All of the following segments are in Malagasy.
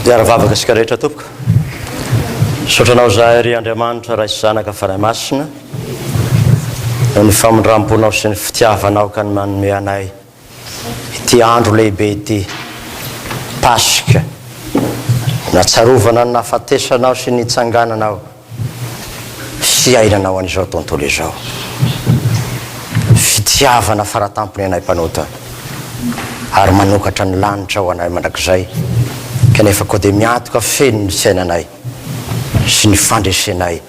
Hiara-vavaka isika rehetra tompoko. Misaotra anao izahay ry Andriamanitra Ray sy Zanaka Fanahy Masina noho ny famindram-ponao sy ny fitiavanao ka ny manome anay ity andro lehibe ity, Paska, natsarovana ny nahafatesanao sy ny nitsangananao. fiainana ho an'izao tontolo izao. Fitiavana faratampony anay mpanota ary manokatra ny lanitra ho anay mandrakizay, kanefa koa dia miantoka feno ny fiainanay sy ny fandresenay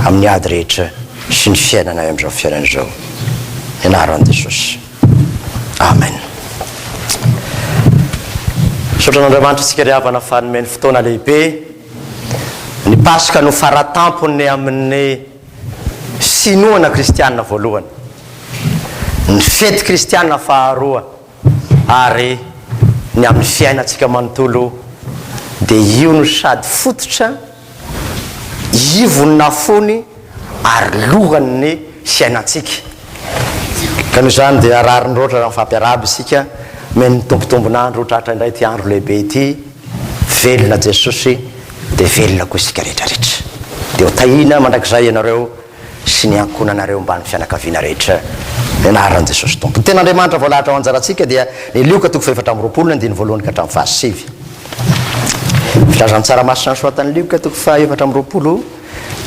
amin'ny ady rehetra sy ny fiainanay amin'izao fiainana izao. Ny anaran'i Jesosy. Amen. Misaotra an'Andriamanitra isika ry havana fa nomeny fotoana lehibe. Ny Paska no faratampony amin'ny finoana kristiana voalohany, ny fety kristiana faharoa ary ny amin'ny fiainantsika manontolo dia io no sady fototra, ivony na fony ary lohan'ny fiainantsika. Ka noho izany dia rariny loatra raha mifampiarahaba isika, omen'ny Tompo tombon'andro ho tratra indray ity andro lehibe ity. Velona Jesosy dia velona koa isika rehetra rehetra. Dia ho tahiana mandrakizay ianareo sy ny ankohonanareo mbamin'ny fianakaviana rehetra ny anaran'i Jesosy Tompo. Ny tenin'Andriamanitra voalahatra ho anjarantsika dia ny Lioka toko faha-24 ny andininy voalohany ka hatramin'ny fahasivy. Filazantsara masina nosoratan'i Lioka toko faha-24.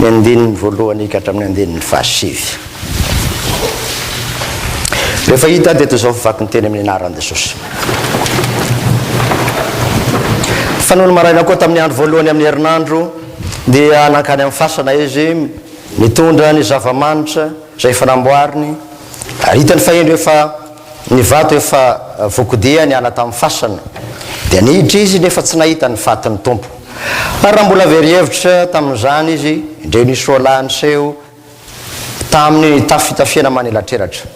Ny andininy voalohany ka hatramin'ny andininy fahasivy. Rehefa hita dia toy izao fivaky ny teny amin'ny anaran'i Jesosy. Fa nony maraina koa tamin'ny andro voalohany amin'ny herinandro dia nankany amin'ny fasana izy nitondra ny zava-manitra izay efa namboariny ary hitany fa indro efa Ny vato efa voakodia niala tamin'ny fasana. Dia niditra izy nefa tsy nahita ny fatin'ny Tompo. Ary raha mbola very hevitra tamin'izany izy, indreo nisy roalahy niseho taminy nitafy fitafiana manelatrelatra.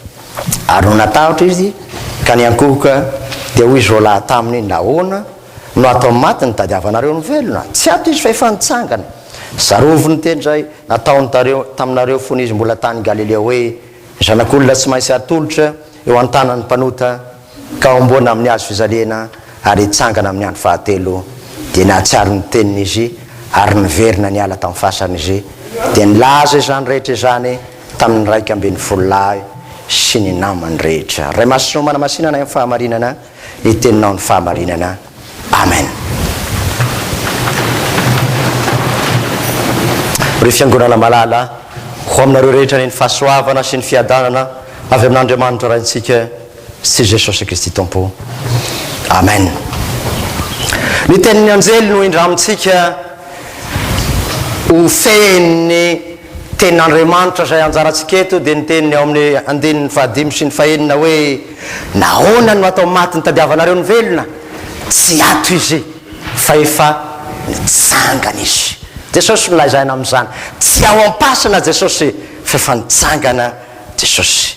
Ary nony natahotra izy ka niankohoka, dia hoy izy roalahy taminy, Nahoana no ato amin'ny maty nitadiavanareo ny velona? Tsy ato izy fa efa nitsangana. Tsarovy ny teny izay nataony taminareo fony izy mbola tany Galilea hoe, Zanak'olona tsy maintsy atolotra eo an-tanan'ny mpanota ka homboana amin'ny hazo fijaliana ary hitsangana amin'ny andro fahatelo. Dia nahatsiaro ny teniny izy ary niverina niala tamin'ny fasana izy, dia nilaza izany rehetra izany tamin'ny 11 lahy sy ny namany rehetra. Ray Masina ô manamasina anay amin'ny fahamarinana, ny teninao ny fahamarinana. Amen. Ry Fiangonana malala, ho aminareo rehetra anie ny fahasoavana sy ny fiadanana avy amin'Andriamanitra Raintsika sy Jesosy Kristy Tompo. Amen. Ny tenin'ny anjely no indramintsika ho fehin'ny Tenin'Andriamanitra izay anjarantsika eto dia ny teniny ao amin'ny andininy fahadimy sy ny fahenina hoe, Nahoana no atao maty nitadiavanareo ny velona? Tsy ato izy fa efa nitsangana izy. Jesosy no lazaina amin'izany. Tsy ao am-pasana Jesosy fa efa nitsangana Jesosy.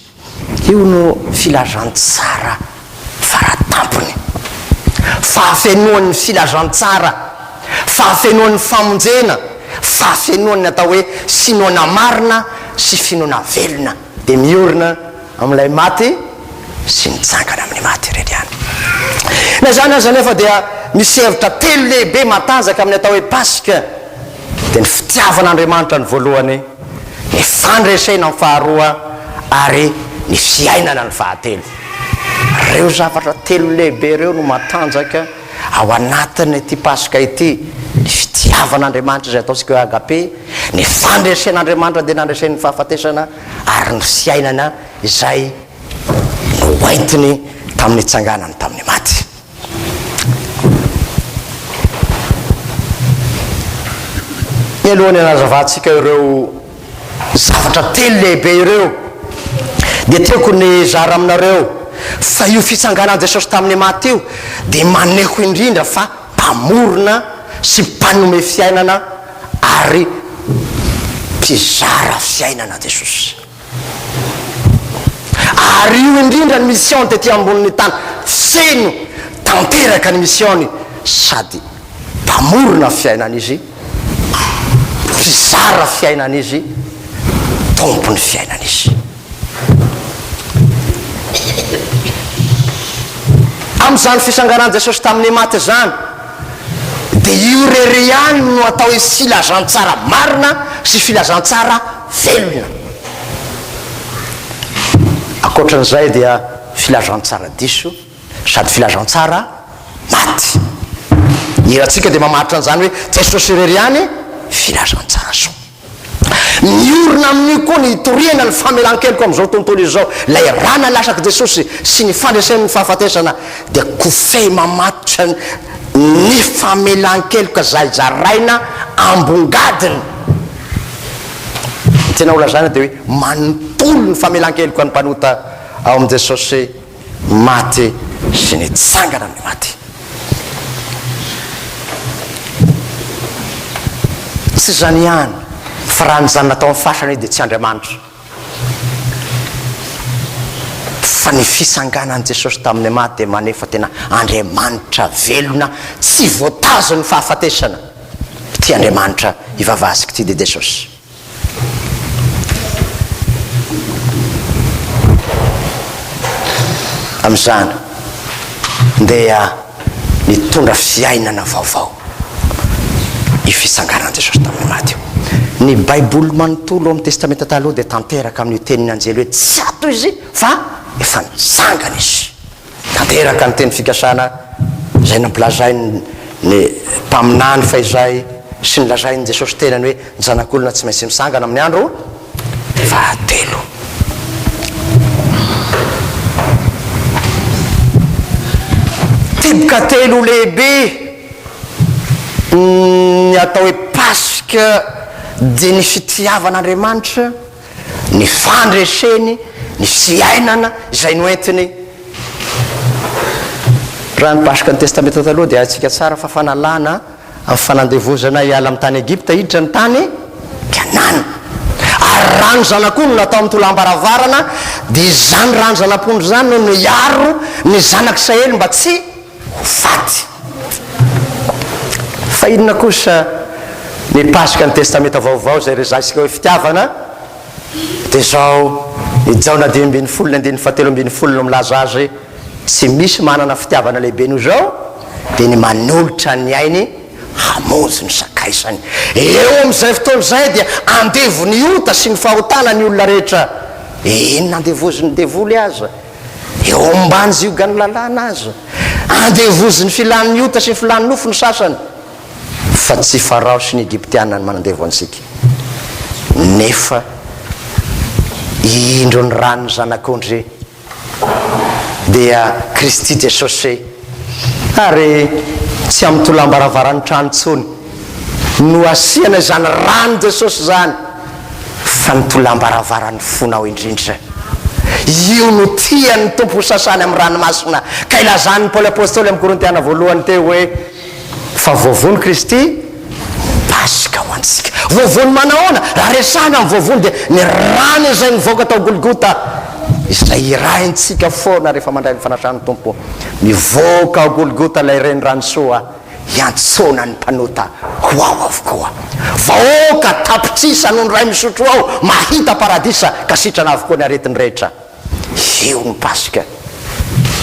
Io no filazantsara faratampony. Fahafenoan'ny filazantsara, fahafenoan'ny famonjena, fahafenoan'ny atao hoe finoana marina sy finoana velona dia miorina amin'ilay maty sy nitsangana amin'ny maty irery ihany. Na izany aza anefa dia misy hevitra telo lehibe matanjaka amin'ny atao hoe Paska dia ny fitiavan'Andriamanitra ny voalohany, ny fandresena ny faharoa ary ny fiainana ny fahatelo. Ireo zavatra telo lehibe ireo no matanjaka ao anatin'ity Paska ity, ny fitiavan'Andriamanitra izay ataontsika hoe agape, ny fandresen'Andriamanitra dia nandreseny ny fahafatesana ary ny fiainana izay noentiny tamin'ny nitsanganany tamin'ny maty. Mialohan'ny hanazavantsika ireo zavatra telo lehibe ireo, dia tiako ny hizara aminareo fa io fitsanganan'i Jesosy tamin'ny maty io dia maneho indrindra fa Mpamorona sy Mpanome fiainana ary Mpizara fiainana Jesosy. Ary io indrindra ny mission-ny tety ambonin'ny tany, feno tanteraka ny mission-ny, sady mpamorona fiainana izy, mpizara fiainana izy, tompon'ny fiainana izy. Amin'izany fisanganan'i Jesosy tamin'ny maty izany, dia. Dia io irery ihany no atao hoe filazantsara marina sy filazantsara velona. Ankoatran'izay dia filazantsara diso sady filazantsara maty. Ny hirantsika dia mamaritra an'izany hoe Jesosy irery ihany filazantsara soa. Miorina amin'io koa ny hitoriana ny famelan-keloka amin'izao tontolo izao. Ilay rà nalasak'i Jesosy sy ny fandreseny ny fahafatesana dia kofehy mamatotra ny famelan-keloka izay zaraina ambongadiny. Ny tiana holazaina dia hoe manontolo ny famelan-keloka ny mpanota ao amin'i Jesosy maty sy nitsangana amin'ny maty. Tsy izany ihany, fa raha nijanona tao amin'ny fasana izy dia tsy Andriamanitra. Fa ny fisanganan'i Jesosy tamin'ny maty dia maneho fa tena Andriamanitra velona tsy voatazon'ny fahafatesana ity Andriamanitra ivavahasika ity dia Jesosy. Amin'izany dia nitondra fiainana vaovao io fitsanganan'i Jesosy tamin'ny maty io. Ny Baiboly manontolo ao amin'ny Testamenta Taloha dia tanteraka amin'io tenin'ny anjely hoe tsy ato izy fa efa nitsangana izy. Tanteraka ny teny fikasana izay nampilazain' ny mpaminany fahizay sy nolazain' i Jesosy tenany hoe, Ny Zanak' olona tsy maintsy misangana amin' ny andro fahatelo. Teboka telo lehibe ny atao hoe Paska dia ny fitiavan' Andriamanitra, ny fandreseny, ny fiainana izay noentiny. Raha ny Paska ny Testamenta Taloha dia haintsika tsara fa fanalana amin'ny fanandevozana hiala amin'ny tany Egypta hiditra ny tany Kanana. Ary rano zanak'ondry natao amin'ny tolam-baravarana, dia izany rano zanak'ondry izany no niaro ny zanak'Israely mba tsy ho faty. Fa inona kosa ny Paska ny Testamenta Vaovao izay resahintsika hoe fitiavana? Dia izao, i Jaona 15 ny andininy fahatelo ambinifolo no milaza azy, Tsy misy manana fitiavana lehibe noho izao, dia ny manolotra ny ainy hamonjy ny sakaizany. Eo amin'izay fotoana izay dia andevon'ny ota sy ny fahotana ny olona rehetra. Eny, na andevozin'ny devoly aza. Eo ambany ziogan'ny lalàna aza. Andevozin'ny filan'ny ota sy ny filan'ny nofo ny sasany. Fa tsy Farao sy ny Egyptiana no manandevo antsika. Nefa indro ny ran'ny Zanak'ondry dia Kristy Jesosy, ary tsy amin'ny tolam-baravaran'ny trano intsony no asiana izany ran'i Jesosy izany, fa ny tolam-baravaran'ny fonao indrindra. Io no tian'ny Tompo ho sasany amin'ny ranomasina, ka ilazan'i Paoly Apostoly amin'ny Korintiana voalohany teo hoe, Fa voavono Kristy, Paska ho antsika. Voavono manahoana? Raha resahina ny voavono dia ny rany izay nivoaka tao Golgota, izay irahintsika foana rehefa mandray ny fanasan'ny Tompo. Mivoaka ao Golgota ilay renirano soa hiantsoana ny mpanota ho ao avokoa. Vahoaka tapitrisa no niray misotro ao, mahita paradisa ka sitrana avokoa ny aretiny rehetra. Io ny Paska.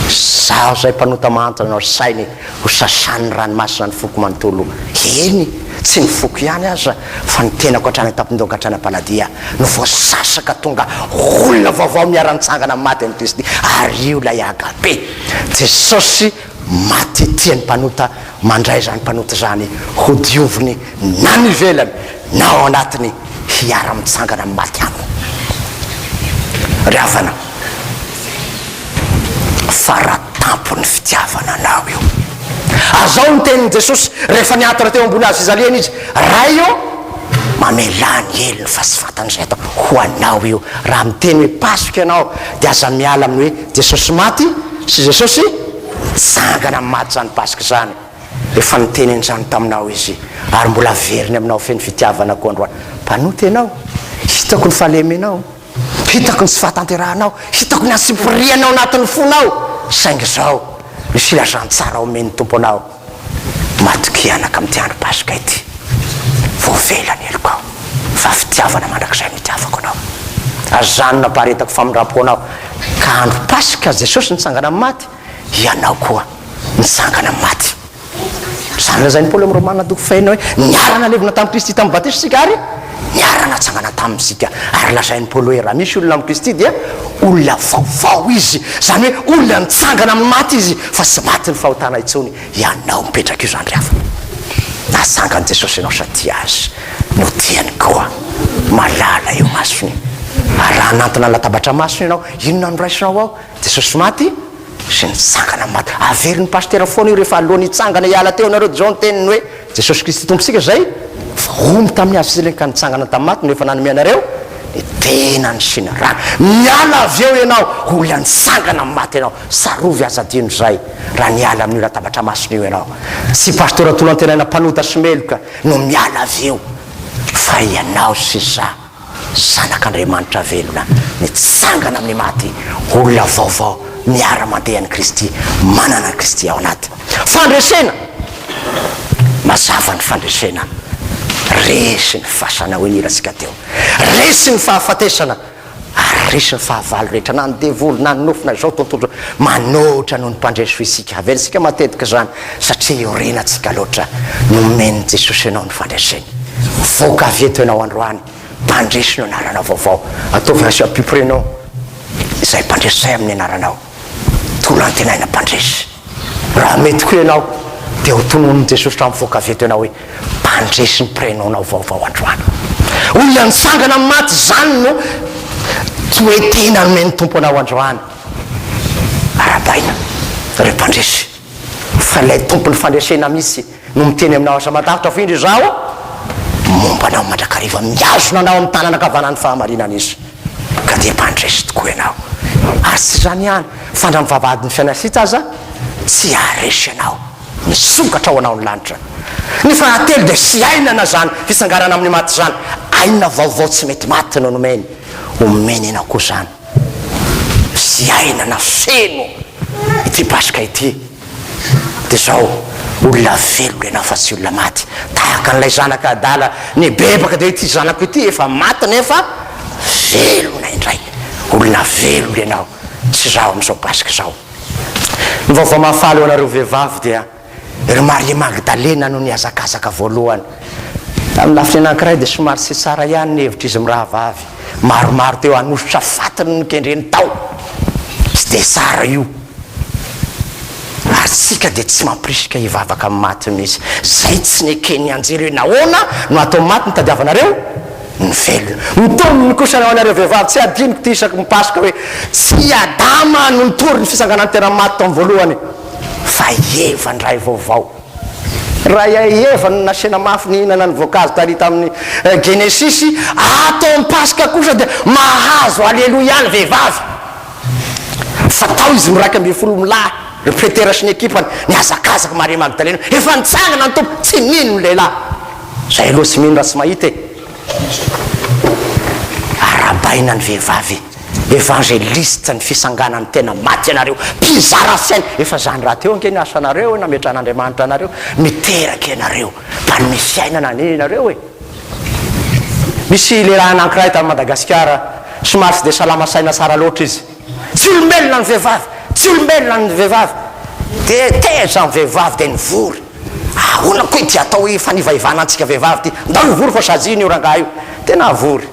Izaho izay mpanota mahantra no asainy ho sasan'ny ranomasina ny foko manontolo. Eny, tsy ny foko ihany aza fa ny tenako hatrany an-tampon-doha ka hatrany am-paladia no voasasa ka tonga olona vaovao miara-mitsangana amin'ny maty amin'i Kristy. Ary io ilay agape. Jesosy maty tia ny mpanota, mandray izany mpanota izany hodioviny na ny ivelany na ao anatiny hiara-mitsangana amin'ny maty aminy. Ry havana, fara-tampon'ny fitiavana anao io. Azao ny tenin'i Jesosy rehefa niantona teo ambony hazo fijaliana Izy, Ray ô, mamelà ny helony fa tsy fantany izay atao. Ho anao io. Raha miteny hoe Paska ianao, dia aza miala amin'ny hoe Jesosy maty sy Jesosy nitsangana amin'ny maty izany Paska izany. Efa niteny an'izany taminao Izy, ary mbola averiny aminao feno fitiavana koa androany. Mpanota ianao. Hitako ny fahalemenao. Hitako ny tsy fahatanterahanao. Hitako ny antsipiriany ao anatin'ny fonao. Saingy izao ny filazantsara omen'ny Tompo anao, Matokia anaka amin'ity andro Paska ity. Voavela ny helokao, fa fitiavana mandrakizay no itiavako anao. Ary izany no nampaharetako famindram-po anao. Ka andro Paska, Jesosy nitsangana amin'ny maty, ianao koa. Nitsangana maty. Izany lazain'i Paoly amin'ny Romana toko fahenina hoe, Niara-nalevina tamin'i Kristy tamin'ny batisa isika ary niara-natsangana taminy isika. Ary lazain'i Paoly hoe, raha misy olona amin'i Kristy dia olona vaovao izy. Izany hoe olona nitsangana amin'ny maty izy fa tsy maty ny fahotana intsony. Ianao mipetraka io izany ry havana. Natsangan'i Jesosy ianao sady tia Azy no tiany koa. Malala eo masony. Ary raha hanantona ny latabatra masina ianao, inona no raisinao ao? Jesosy maty sy nitsangana amin'ny maty. Averin'ny pasitera foana io rehefa alohan'ny hitsangana hiala teo ianareo dia izao ny teniny hoe, Jesosy Kristy Tompontsika izay voaomby tamin'ny hazo fijaliana ka nitsangana tamin'ny maty no efa nanome anareo ny tenany sy ny rany. Miala avy eo ianao, olona nitsangana amin'ny maty ianao. Tsarovy aza adino izay raha niala amin'io latabatra masina io ianao. Tsy pastora Toloantenaina mpanota sy meloka no miala avy eo fa ianao sy izaho. Zanak'Andriamanitra velona nitsangana amin'ny maty, olona vaovao miara-mandeha an'i Kristy, manana an'i Kristy ao anaty. Fandresena! Mazava ny fandresena. Resy ny fasana, hoy ny hirantsika teo. Resy ny fahafatesana, ary resy ny fahavalo rehetra, na ny devoly, na ny nofo, na izao tontolo izao. Manoatra noho ny mpandresy ho isika. Averintsika matetika izany, satria iorenantsika loatra. Nomen'i Jesosy anao ny fandresena. Mivoaka avy eto ianao androany, mpandresy no anaranao vaovao. Ataovy asio ampio prénom izay mpandresy izay amin'ny anaranao. Tolo antenaina mpandresy. Raha mety koa ianao dia ho tononin'i Jesosy raha mivoaka avy eto ianao hoe mpandresy ny prénom-nao vaovao androany. Olona nitsangana amin'ny maty izany no toe-tena nomen'ny Tompo anao androany. Arahabaina ireo mpandresy fa ilay Tompon'ny fandresena mihitsy no miteny aminao aza matahotra fa indro izaho momba anao mandrakariva mihazona anao amin'ny tanana ankavanan'ny fahamarinana izy ka dia mpandresy tokoa ianao ary tsy izany ihany fa ndra ny vavahadin'ny fiainasita aza tsy haharesy anao misokatra ho anao ny lanitra ny fahatelo dia fiainana izany fitsanganana amin'ny maty izany aina vaovao tsy mety maty no nomeny omeny ianao koa izany fiainana feno ity paska ity Dia izao, olona velona ianao fa tsy olona maty. Tahaka an'ilay zanaka adala nibebaka dia ity zanako ity efa maty nefa velona indray. Olona velona ianao, tsy izaho amin'izao Paska izao. Ny vaovao mahafaly ho anareo vehivavy dia ry Maria Magdalena no nihazakazaka voalohany. Tamin'ny lafiny anankiray dia somary tsy tsara ihany ny hevitr'izy mirahavavy. Maromaro teo hanosotra faty no nokendreny tao. Tsy dia tsara io. Ary tsika dia tsy mampirisika hivavaka amin'ny maty mihitsy. Zay tsy neken'ny anjely hoe nahoana no atao maty ny tadiavanareo ny velona. Mitombiny kosa ho anareo vehivavy, tsy adinoko ity isaky ny paska hoe tsy i Adama no nitory ny fitsanganan'ny tena maty tao amin'ny voalohany fa i Eva indray vaovao. Raha i Eva no nasiana mafy nihinana ny voankazo tary tamin'ny Genesisy, ato amin'ny paska kosa dia mahazo aleloia ny vehivavy. Fa tao izy 11 milahy, ry Petera sy ny ekipany, nihazakazaka Maria Magdalena, efa nitsangana ny Tompo, tsy nino ny lehilahy. Zay aloha tsy mino raha tsy mahita e. Arahabaina ny vehivavy, evangeliste ny fisanganan'ny tena maty ianareo, mpizara fiaina, efa zany rahateo ange ny asanareo e, nametrahan'Andriamanitra anareo, miteraka ianareo, mpanome fiainana anie ianareo e. Misy lehilahy anankiray tany Madagasikara, somary tsy dia salama saina tsara loatra izy. Tsy olombelona ny vehivavy, tsy olombelona ny vehivavy. Dia tezitra ny vehivavy dia nivory. Ahoana koa ity atao hoe fanivaivana antsika vehivavy ity? Ndao hivory fa saziana io rangahy io. Tena vory.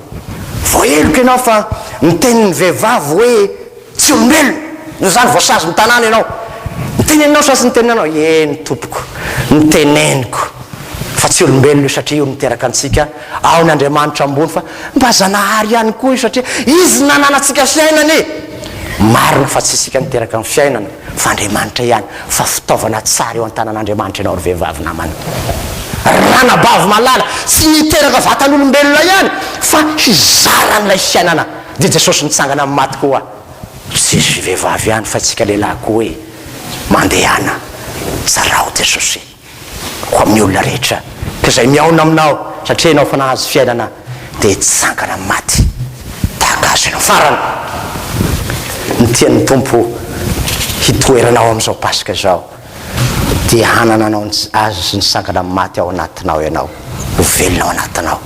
Voaheloka ianao fa niteny ny vehivavy hoe. Tsy olombelona, noho izany voasazy ny tanàna ianao. Nitenenao sa tsy nitenenanao? Eny tompoko, niteneniko fa tsy olombelona io satria io niteraka antsika, ao ny Andriamanitra ambony fa mba Zanahary ihany koa io satria Izy nananantsika fiainana e! Marina fa tsy isika niteraka ny fiainana fa Andriamanitra ihany fa fitaovana tsara eo an-tanan'Andriamanitra ianao ry vehivavy namana. Ranabavy malala, tsy niteraka vatan'olombelona ihany fa hizara an'ilay fiainana. Dia Jesosy nitsangana amin'ny maty koa. Tsisy vehivavy ihany fa tsika lehilahy koa e! Mandehana tsarao Jesosy ho amin'ny olona rehetra ka izay mihaona aminao satria ianao efa nahazo fiainana dia hitsangana amin'ny maty tahaka azy ianao. Farany, ny tian'ny Tompo hitoeranao amin'izao Paska izao. Dia hanana anao Azy nisangana amin'ny maty ao anatinao ianao, ho velona ao anatinao,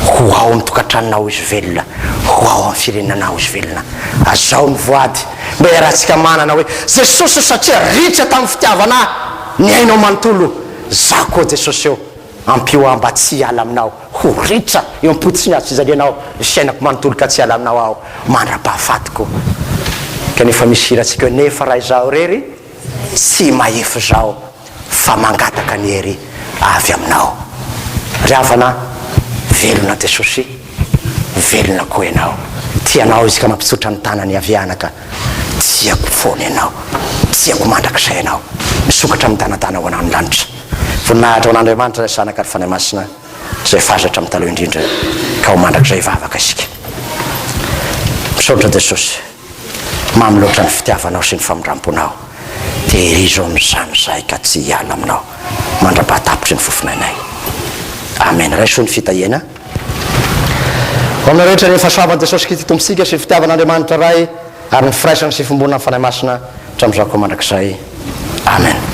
ho ao amin'ny tokantranonao Izy velona, ho ao amin'ny firenenao Izy velona. Azao ny voady mba hiarahantsika manana hoe, Jesosy ô satria ritra tamin'ny fitiavana ahy ny ainao manontolo. Zaho koa Jesosy ô, ampio aho mba tsy hiala aminao, ho ritra eo am-potsiny hazo fijalianao ny fiainako manontolo ka tsy hiala aminao aho mandra-pahafatiko. Kanefa misy hirantsika hoe Nefa raha izaho irery tsy mahefa izao fa mangataka ny hery avy aminao. Ry havana, velona Jesosy, velona koa ianao. Tia anao Izy ka mampitsotra ny tanany havia anaka. Tiako foana ianao, tiako mandrakizay ianao. Misokatra midanadana ho anao ny lanitra. Voninahitra ho an'Andriamanitra Ray Zanaka ary Fanahy Masina izay fazatra amin'ny taloha indrindra ka ho mandrakizay hivavaka isika. Misaotra Jesosy. Mamy loatra ny fitiavanao sy ny famindramponao. Tehirizo amin'izany izahay ka tsy hiala aminao mandra-pahatapitry ny fofonainay. Amen. Raiso ny fitahiana. Ho aminareo rehetra ny fahasoavan'i Jesosy Kristy Tompontsika sy ny fitiavan'Andriamanitra Ray ary ny firaisana sy fiombonan'ny Fanahy Masina hatramin'izao koa mandrakizay. Amen.